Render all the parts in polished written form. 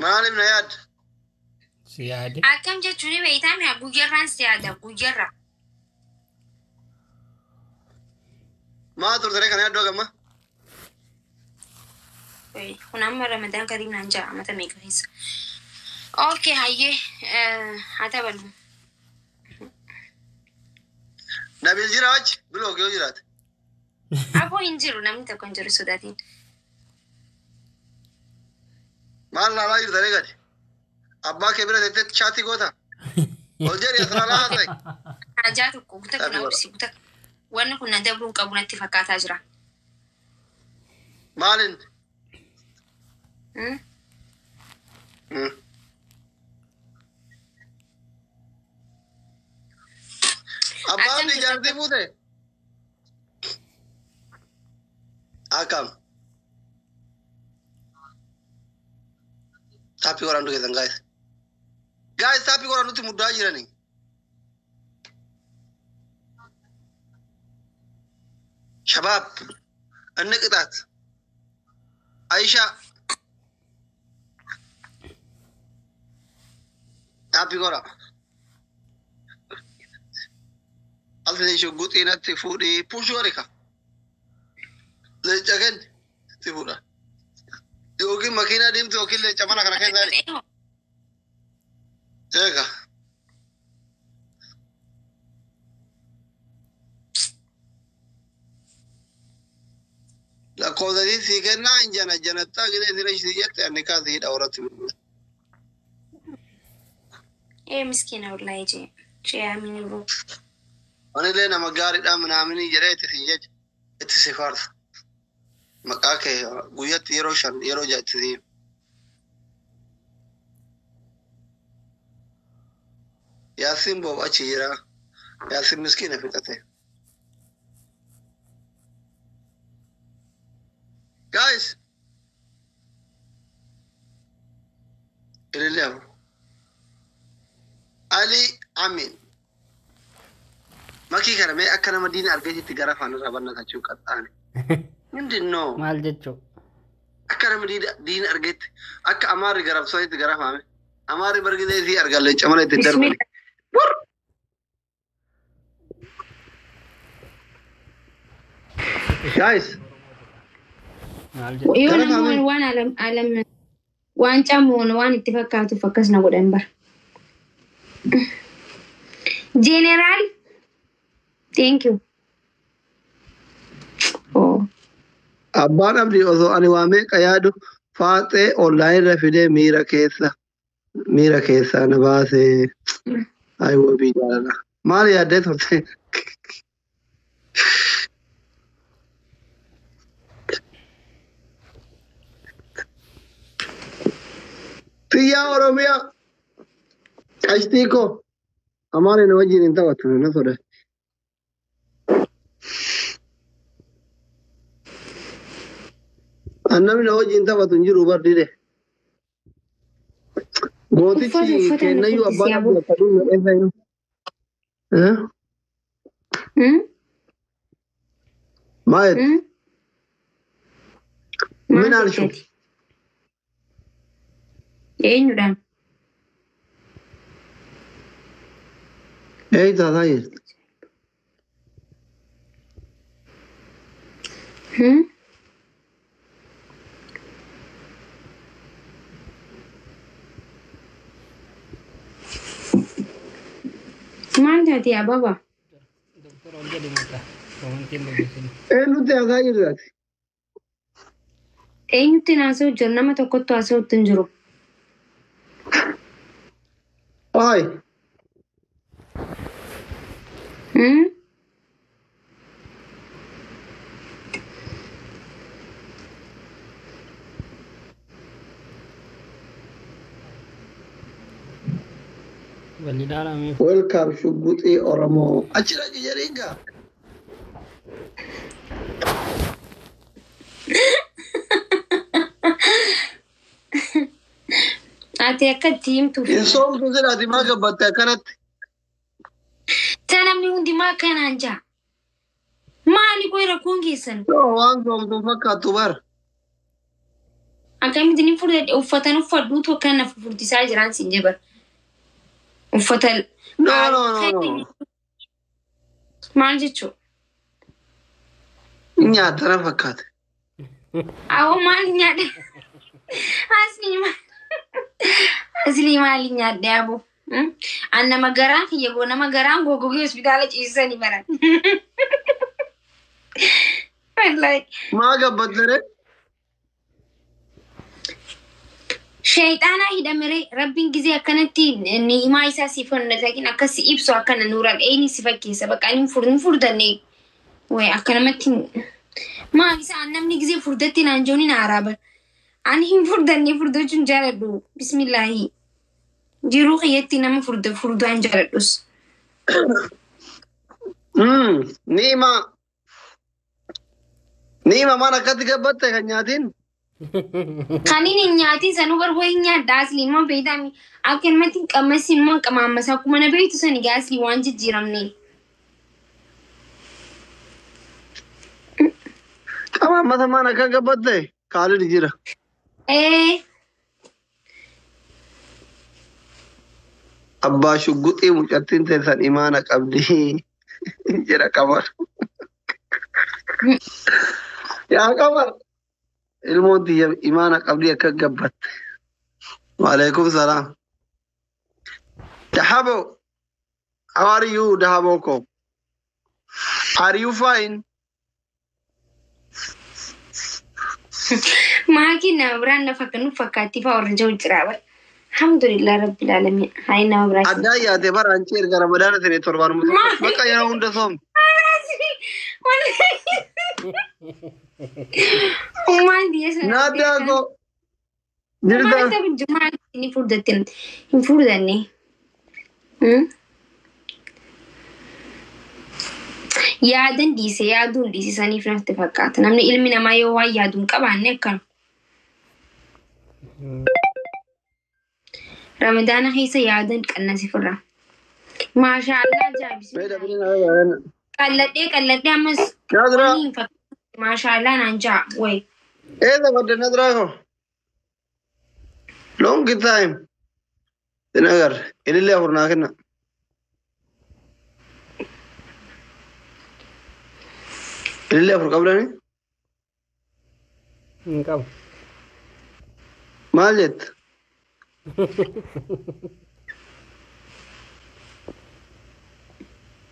Maaliif na yaadda? Si yaade. Akkam jechuun beektaa mi'a guyyarraan si yaada guyyarra. Maa turtee kana yaaddoo gamma? Kun amma Ramadaan Kariim naan ja'a mata meeqa keessa. Okay, hayyee haa taphannu. Nabil jira achi bilook yoo jiraate. Aboo hin jiru, namni tokko hin jiru, sodaatiin. Maal laalaa jirta ree gadi? Abbaa kee bira teettee chaatii goota? Ol jedhi as laalaa haasa'e. Hajaa tokko guta kana obsi guta. Wanni kun na dabruun qabu natti fakkaataa jira. Maalin? Hmm? Hmm. Abbaa Akkam abdii jirta? Jaartii fuute? Akkam? Taappii waraandu keessan guys. Guys, taappii waraandutti muddaa jirani. Shabaab. Inni qixaat. Aisha. Taappii godha. Asli shugguxii natti fuudhii pushuu harika. Leenca kenni si fuudha. Yookiin makiinaa deemtu yookiin leenca mana kana keessa ali. Eega. Lakkoofsa sii kennaa hin jana janattaa gidee sira sii jette anni kaasii hidha horatti bilbila. Ee, miskiina wallahi jee. Jee amiin bro. Anillee nama gaariidha minaaminii jedhee itti si jecha itti si faarsa. Maqaa kee guyyatti yeroo 5 yeroo 6 itti si hima. Yaasiin boob achi jira. Yaasiin miskiina fixate. Guys, ilillee afur. Ali Amin. Makii kana mee akka nama diina argeetitti gara afaan irraa bannatachuu qaxxaane. Mindin noo? Maal jechuu? Akka nama diina argeetti akka amaarri garabsanitti gara faame. Amaarri bargidee isii argan leenca mana itti darbani. Bismillah. Wur! Guys, Maal jechuu? Yoo gara nama faame. waan alam alam waan camuun waan itti fakkaatuuf akkas na godhan bara. General, thank you. Oh. Abbaan abdii osoo ani waa meeqa yaadu faaxee online irra fidee miira keessaa na baasee. Ay, wabii jaalala. Maal yaaddee turte? Xiyyaa Oromiyaa qashtii koo amaaniin wajjin hin taphattu na sodaatti. Namni na wajjin taphatu hin jiru bar dide. Uffata Gootichi uffata kennayyuu natti abbaan si aboo. abdii akka dhume eessa jiru? Eh? Hmm? Maal jette? Hmm? Maal Min alshu? jetteeti? Eenyudhaan? Eeyyi taataa jirti. Hmm? Maal taate ababa? Doktor ol jedhi maqaa. Komantiin dubbisini. Eenyutti haasaa jirti ati? Eenyutti haasa'u jiru? Nama tokkottu haasa'utti hin jiru. Ay, Hmm? Wal ilaalamee. Welcome shugguxii Oromoo. Achi dhaqi jedhiin gaa. Ati akka itti himtuuf. Hin soomtu jedha, ati maa gabbatte akkanatti? Ta namni hundi maa akkanaan jaa? Maali qoy rakkoon keessan? Yoo waan soomtu fakkaattu bara. Akkamitti ni furdadhe uffatan uffadhuutu akkana na furdisaa jiraan siin jebar. Uffata No, no, no, no. Maal jechuu? Nyaata na fakkaate. Awwa maal nyaadhe? Asli maal? Asli maal nyaadhe aboo? An nama garaan kiyya goo nama garaan goggogee hospitaala ciisanii baran. Wallahi. Maa gabbattere? Shayxaanaa hidhamere rabbiin gizee akkanatti ni'imaa isaa siif honnatakin akkas si ibsu akkana nuuraan eenyu si fakkeessa bakka ani hin furdanne way akka namatti maal isa namni gizee furdatti naan jooni na araaba ani hin furdanne furdachuun jaaladhu bismillaahi jiruu kiyyatti nama furda furdaan jaaladhus. Ni'ima. Ni'ima maan akkatti gabbatte kan nyaatiin? Kan inni hin nyaatin sanuu bar wayi nyaadha asli immoo beektaami akka namatti hin qammasin immoo qamaammas akkuma na beektu sani asli waan jijjiiramne. Qamaamasa maan akka gabbatte? Kaalid jira. Ee. Abbaa shugguxii mucattiin teessan imaana qabdi jedha Qamar. Yaa Qamar. Ilmoon tiyya imaana qabdi akka gabbatte. Waalaikum salaam. Dahabo. How are you, Dahabo ko? Are you fine? Maatiin nama biraan na fakka nu fakkaatti fa'aa warra jiru jira bara. Alhamdulillah rabbil alamin. Hayi nama biraa. Addaan yaate bara anchi erga ramadaana sine torbaan Maali? Bakka yeroo hunda soom. Maal biyya sana. Naaddaa ko. Jirta. Maal ni furdatte hin furdanne. Yaadan dhiise yaaduun dhiise saniif natti fakkaata. Namni ilmi namaa yoo waan yaadu hin qabaanne akkana. Ramadaana keessa yaadan qannasi firra. Maashaa Allah jaabisuu. Qalladhee qalladhee ammas Nadra. wanni hin fakkaatu. Maashaa Allah naan jaa wayi. Eessa badde Nadraa ko? Long time. Sin agarre. Ilillee afur naa kenna. Ilillee afur qabdani? Hin qabu. Maal jetta?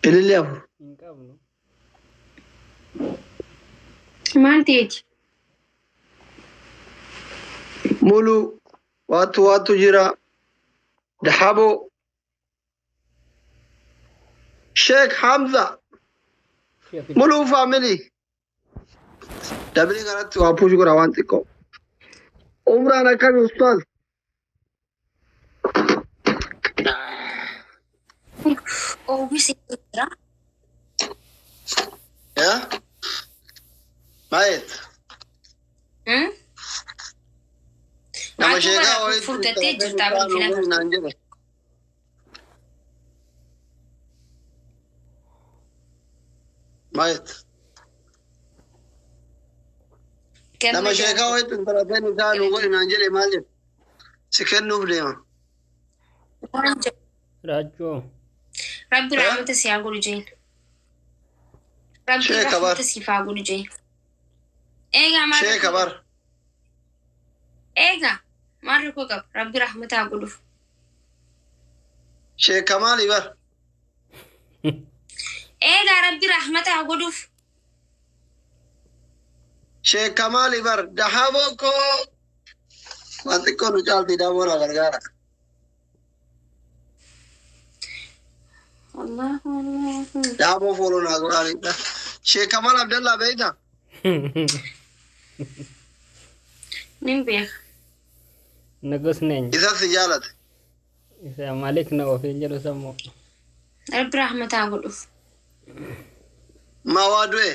Ilillee afur. Hin qabnu. Maal ta'eeti? Mulu waatu waatu jira. Dahabo. Sheikh Hamza. Mulu family. Dabli kanatti waa push godha waan xiqqoo. Umraan akkami ustaaz? Oowwisi jira. Yaa? Maal jetta? Nama Ati sheekaa bara wayiitti furdattee jirta bilfina. naan jedhe. Maal jetta? Nama sheekaa wayiitti intala isaa nu godhi naan jedhe maal jedhe? Si kennuuf deema. Raachuu. Rabbi rahmata si haa godhu jeen. Rabbi Sheeka bar. rahmata siif haa godhu jeen. Eegaa maal Sheeka bar. Eegaa maal rakkoo qaba? Rabbi rahmata haa godhuuf. Sheeka maali bar? Eegaa rabbi rahmata haa godhuuf. Sheeka maali bar? Dahaboo koo. Waan xiqqoo nu caalti daaboo na gargaara. Allahu Allahu. Daaboo fooloo naa godhaanidha. Sheeka maal Abdallaa beektaa? Nin beeka. Nagus neny. Isas si jaalate. Isa malik na ofiin jedhu sammoo. Rabbi rahmata haa godhuuf. Maa waa du'e?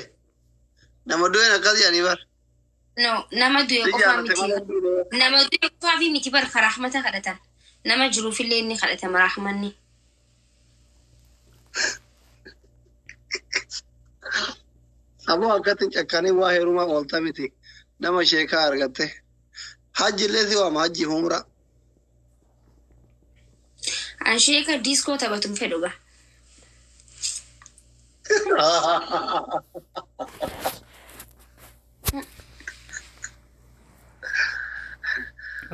Nama du'een akkas jedhanii bar. No, nama du'e Si qofaa jaalate miti. malee. Nama du'e qofaa fi miti bar ka rahmata kadhatan. Nama jiruufillee inni kadhatama rahmanni. Aboo akkatti cakkanii waa heerumaa oolta miti. Nama sheekaa argatte. Hajji illee si waama hajji umraa. An sheeka diiskoo taphatu hin fedhu gaa.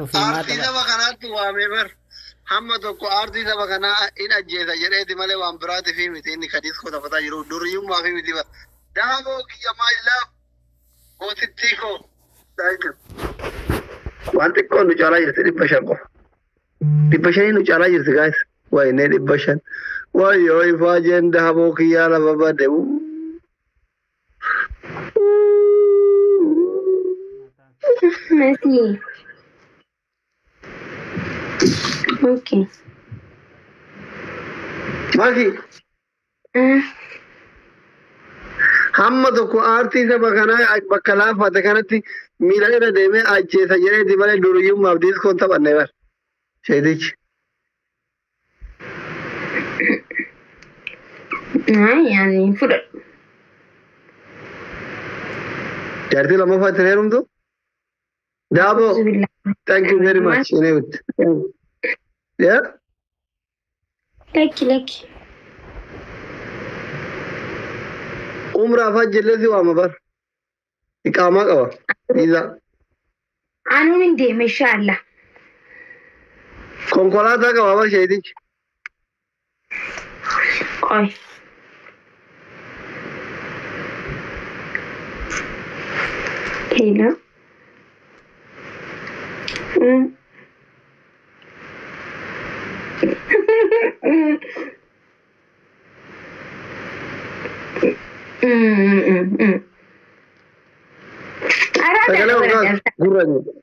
Ofii maa Aartii tapha. saba kanaatti waamee bar hamma tokko aartii saba kanaa in ajjeesa jedheeti malee waan biraati fi miti inni ka diiskoo taphataa jiru duriyyummaa fi miti bar. Daaboo kiyya my love gootittii koo. Thank you. Waan xiqqoon nu caalaa jirti 500 qofa. 500 nu caalaa jirti guys. Wayinee 500. Wayyoo ifaajeen daaboo kiyyaa lafa bade. Masi. Okay. Maki hamma tokko aartii saba kanaa bakka laaffate kanatti miila irra deemee ajjeesa jedheeti malee duriyyummaaf diiskoon taphanne bar. Sheetichi. Yaani fudhadhu. Jaartii lammaffaa ittiin heerumtu? Daaboo. Thank you very much. Anyway. Yeah? Lakki lakki. Umraaf hajjillee si waama bar. Iqaamaa qaba. Viizaa. Anuun hin deema inshaallah. Konkolaataa qaba bar sheetichi. Qoy. Hello. Sagalee ol kaasi. Gurra jiru.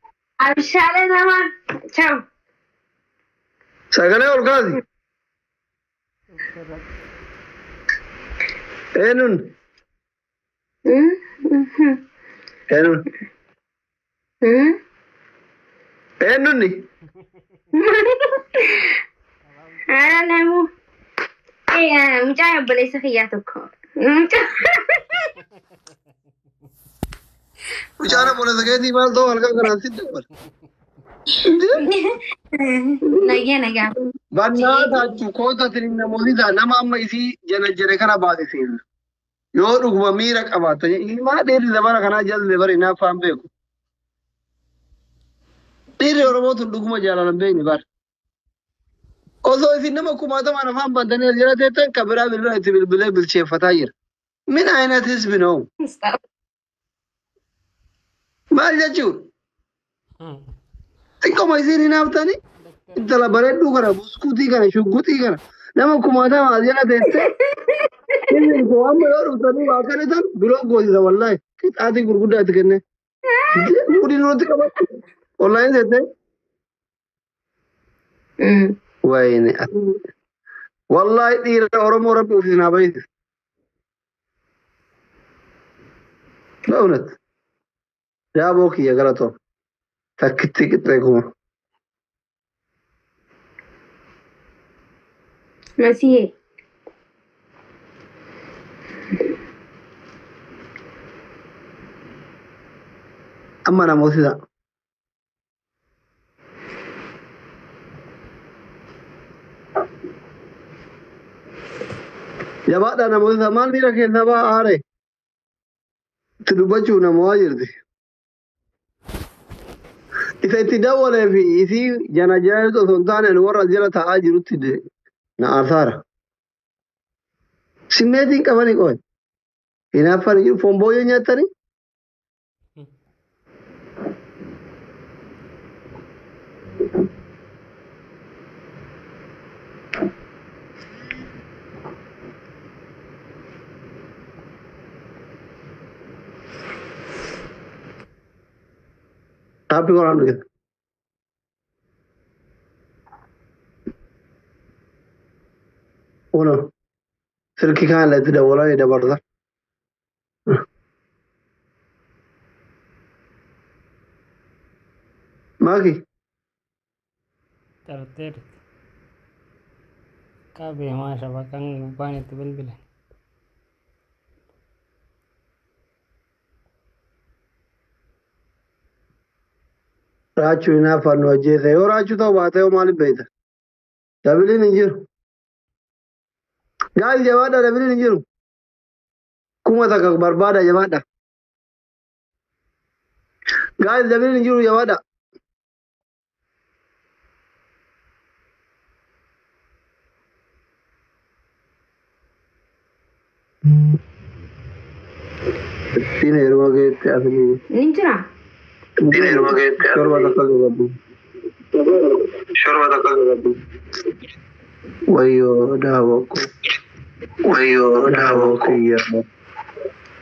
Abshaala namaa. Ciao. Sagalee ol kaasi. Eenyuun? Eenyuun? Eenyuun? Haala namuu. Mucaa obboleessa kiyyaa tokko. Mucaa. Mucaan obboleessa keetii maal ta'u halkan kanaan si dabbala. Nagaa nagaa. Bannaa taachuu koota tiriin namooti ta'a nama amma isii jala jala kana baasisiin. Yoo dhuguma miira qabaatan maa dheerri dabara kanaa jallee bara hinaaffaan beeku. Dhiirri Oromoo tun dhuguma jaalalan beekni bara. Osoo isin nama kumaatamaan afaan bantanii as jala teettan kan biraa bilbila itti bilbilee bilcheeffataa jira. Min ayinat hisbi noo? Maal jechuun? Xiqqooma isin hinaaftanii intala bareedduu kana buskuutii kana shugguxii kana nama kumaatamaan as jala teessee inni koo amma yoo dhuftanii waa kennitan biroo goosisa wallaahi qixaatii gurguddaa itti kennee. Muudii nurratti qabatu. Wallaahi seettee. Wayne. Wallaahi dhiira Oromoo rabbi ofiis naa baay'ise. በእውነት daaboo kiyya galatoo takkitti qixxee kuma. Masihee. Amma namootisa. Jabaadhaa namootisa maal miira keessaa ba'a aare? Itti dubbachuu namoota jirti. Isa itti dawwalee fi isii jana jala osoo hin taane warra as jala taa'aa jirutti na aarsaara. Simmeetiin qabanii qoy. Hinaaffan jiru foon booyyee nyaattanii? Taappii qoraan dhuge. Uno silkii kaan itti dawwalanii dabarsa. Maaki Tarteerti. Qabee maa shabakaan gubbaan itti bilbilan. Raachuu hinaaffaan nu ajjeese. Yoo raachuu ta'u baate yoo maaliif beekta? Doubleiin hin jiru. Guys, jabaadha, doubleiin hin jiru. 1000 barbaada, jabaadha. Guys, doubleiin hin jiru, jabaadha. Ittiin heeruma keetti asii. Ni jira. Ittiin heeruma keetti asii. Shorba takka qabadhu. Shorba takka qabadhu. Wayyoo daawwa ko. Wayyoo daawwa kiyya.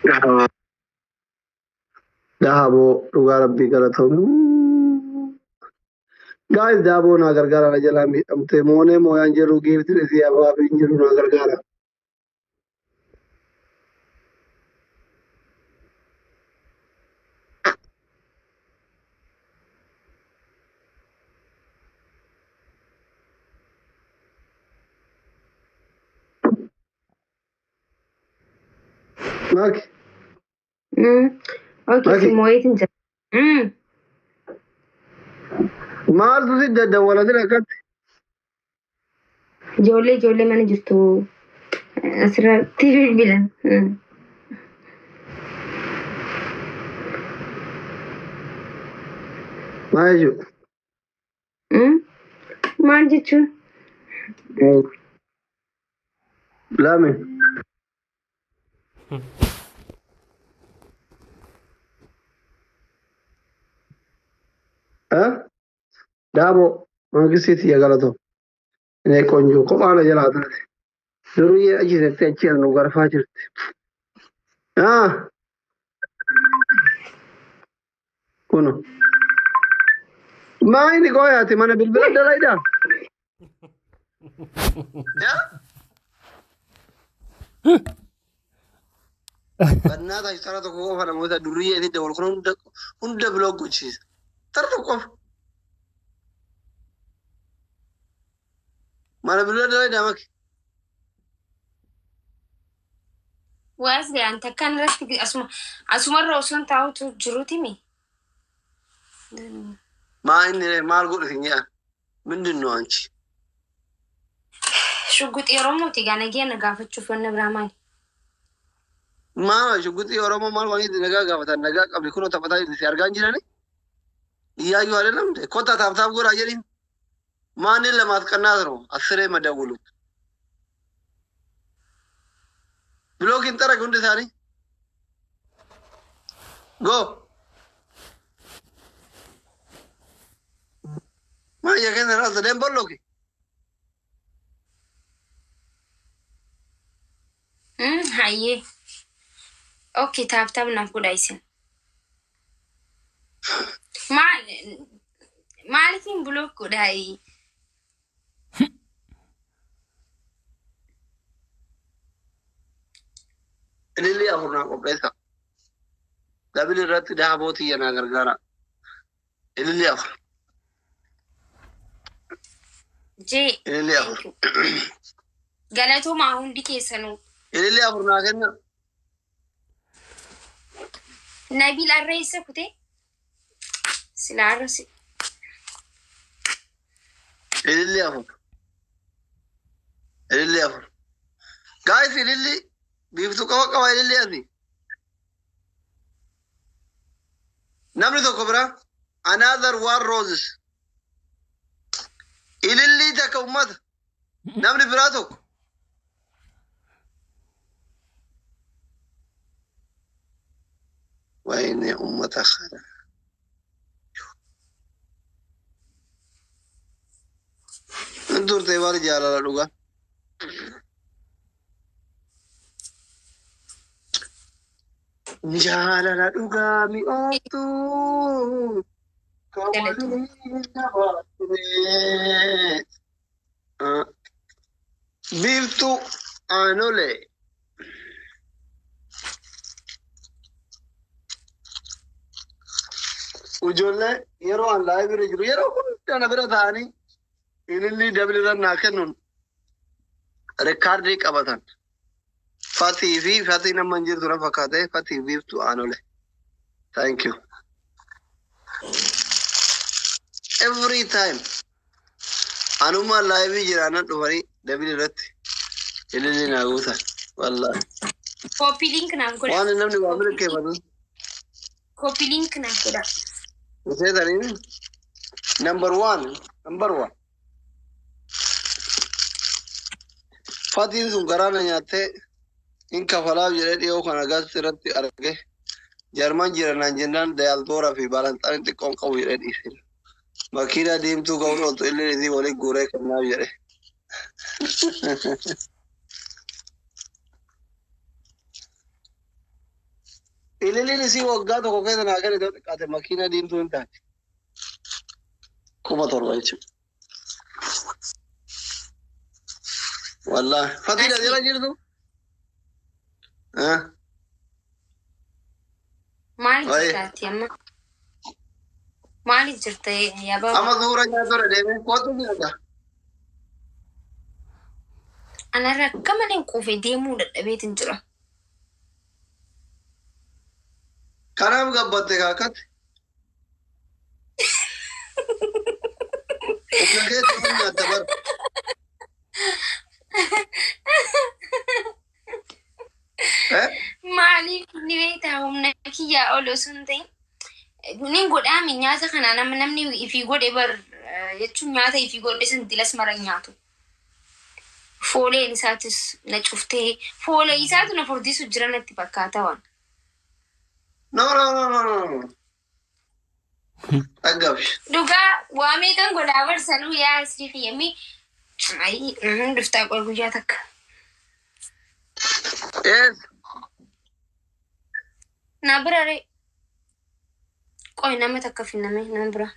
Daawwa. Dahaboo dhugaa rabbii galatoomuu. Guys, daaboo naa gargaara, na jalaa miidhamte. Moonee mooyaan jiru giiftiin isii abbaa fi hin jiru, naa gargaara. Maaki. Okay, Maki. si mooyeetiin jira. Maaltu si daddawwalatin akkatti? Ijoollee mana jirtu asirratti bilbilan. Maal jechuudha? Maal jechuun? Lame. Daaboo mangisiiti ya galatoo. Inni ቆንጆ kophaa na jalaa taate. Duruyyee achi seettee achi as nu garfaa jirti. Kuno. Maa inni qooyaati mana bilbila dalaydaa? Bannaa taasisaa tokko qofa namoota durriyyee itti dabalu kun hunda hunda block gochisiisa. Tara tokko qofa. Mana bilbila dalaydaa maki? Waas ga'an takkaan irratti asuma asumarra osoo hin taa'utu jiruuti mi? Maa inni maal godhu isin jedhan? ምንድን ነው አንቺ? Shugguxii Oromooti gaa nageenya gaafachuuf wanna biraa maali? Maa shugguxii Oromoo maal waan itti nagaa gaafatan, nagaa qabdi kunoo taphataa jirti, si argaa hin jirani? እያዩ አይደለም እንዴ? ኮታ tap tap godhaa jedhin. ማንን ለማስቀናት ነው አስሬ መደውሉት? Block ይንጠረግ hundi isaanii. Go. Maayya keessa raasa deem bolloki. Hayyee. Okay, tap tap naaf godhaa isin. Maal maaliifin block godhaa? Ililli afur naa qopheessa. Double irratti daaboo tiyya naa gargaara. Ililli afur. Jee. Ililli afur. Galatoomaa hundi keessanuu. Ililli afur naa kenna. Nabil arra eessa kutee? Sila arra si. Ililli afur. Ililli afur. Guys, ililli biiftuu qaba qaba ililli asi. Namni tokko bira another one roses. Ililli takka ummata. Namni biraa tokko. Wayne ummata kana. Hin turte bari jaalala dhugaa. Jaalala dhugaa mi'ooftu. Kan waliin dabarsine. Biiftuu aanolee. Ijoollee yeroo an live irra jiru yeroo hunda na bira ta'anii ililli double irra naa kennuun record qabatan. Fatii fi fatii nama hin jirtu na fakkaate, fatii biiftuu aanolee. Thank you. Every time. Anuma live jiraanan dhufanii double irratti ililii naa guutan. Wallahi. Copy link naaf godha. Waan namni waa milkeeffatu. Copy link naaf godha. Seetanii number one, number one. Fatiin sun garaa na nyaattee hin kafalaaf jedhee dhiyoo kana gas irratti arge. Jarman jira naan jennaan dayaaltooraa fi baalanxaan xiqqoon qabu jedhee dhiise. Makiinaa diimtuu ga'uun ooltu illee isii waliin guuree kennaaf jedhe. Ililiin isii waggaa tokko keessa naa kenne ta'u xiqqaate makiinaa diimtuu hin taate. 7,000 jechuudha. Wallaahi. Fatiin as jala jirtu? Ah. Maaliif Waa'ee. jirtaati amma? Maaliif jirta yaa baaba? Amma suura nyaata deemee kootu nyaata. Anarra akka malee hin quufe, deemuu dadhabeetin jira. Kanaaf gabbatte kaakatti. Humna keetti waan nyaatta bara. Eh? Maaliif ni beektaa, humna kiyyaa ol osoo hin ta'in ni godhaami nyaata kana nama namni ifii godhe bar jechuun nyaata ifii godhe san dilas mara nyaatu. Fooleen isaatis na cuftee, foolee isaatu na furdisu jira natti fakkaata waan. No, no, no, no, no. Dhaggabi. Dhugaa waa meeqan godhaa barsanuu yaa asii kiyyamii ayi dhuftaa qoy guyyaa takka. Yes. Na bira ree. Qoy nama takka finname nama bira.